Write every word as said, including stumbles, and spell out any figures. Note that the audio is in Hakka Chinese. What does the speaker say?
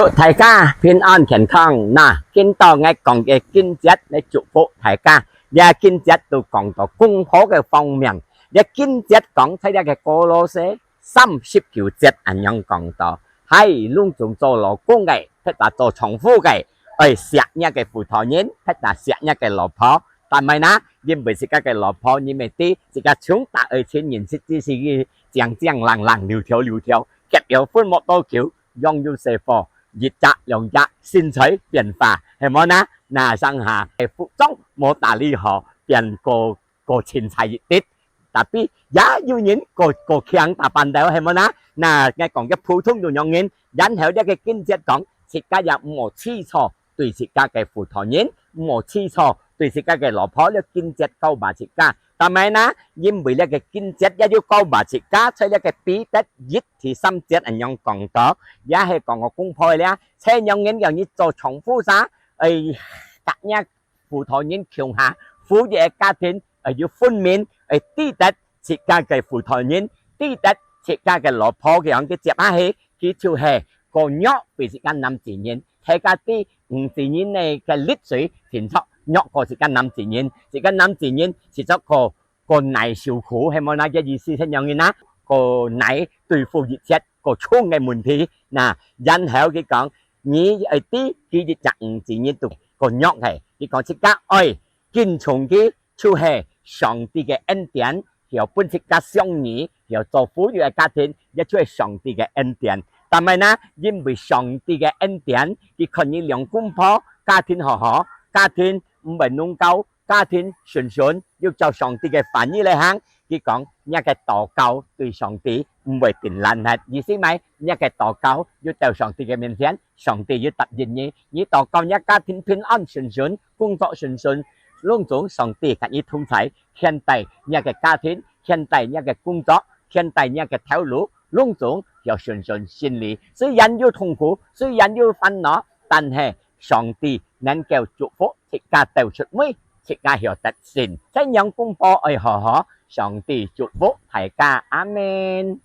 祝大家平安健康。那，今到𠊎講个經節來祝福大家。這經節都講到公婆个方面。這經節講在這个歌羅西三十九節恁樣講到：「係，攏總做老公个，或者做丈夫个，愛惜若个婦道人，或者惜若个老婆。」但係呢，因為自家个老婆，你乜知，自家從大愛情認識之時，佢靚靚靚靚、溜條溜條，結了婚無多久， 養有細伙，一隻兩隻身材變化，係無呢？那上下个服裝無打理好，變過，過清采一滴。Tapi也有人過，過強打扮到，係無呢？那𠊎講个普通有樣人，然後這个經節講，自家也毋好起錯對自家个婦道人，毋好起錯對自家个老婆，這經節教罵自家。但係呢，因為這个經節也有教罵自家，在這个彼得一第三節恁樣講到，也係講个公婆了，在樣人要你做丈夫啥，哎，甲若婦道人共下，夫妻个家庭，哎，有分明，哎，知得自家个婦道人，知得自家个老婆个樣个接下去，佢就係過弱比自家男子人，大家知女子人呢个力水，定著弱過自家男子人，自家男子人，實在過，過耐受苦，係無那个意思，係樣人啊？過耐對付一切，過重个問題。那，然後佢講，你愛知，佢一隻女子人都過弱个。佢講自家愛敬重佢，就係上帝个恩典，曉分自家相遇，曉做富有个家庭，也就係上帝个恩典。但係呢，因為上帝个恩典，佢看你兩公婆家庭好好，家庭毋會弄搞，家庭順順，又照上帝个話語來行。佢講，若个禱告對上帝毋會定爛忒，意思麼个？若个禱告又到上帝个面前，上帝又答應你。你禱告若家庭平安順順，工作順順，攏總上帝甲你同在，牽帶若个家庭，牽帶若个工作，牽帶若个頭路，攏總曉順順順利。雖然有痛苦，雖然有煩惱，但係上帝能夠祝福自家鬥出尾，自家曉得勝。恁樣公婆愛好好，上帝祝福大家，阿們。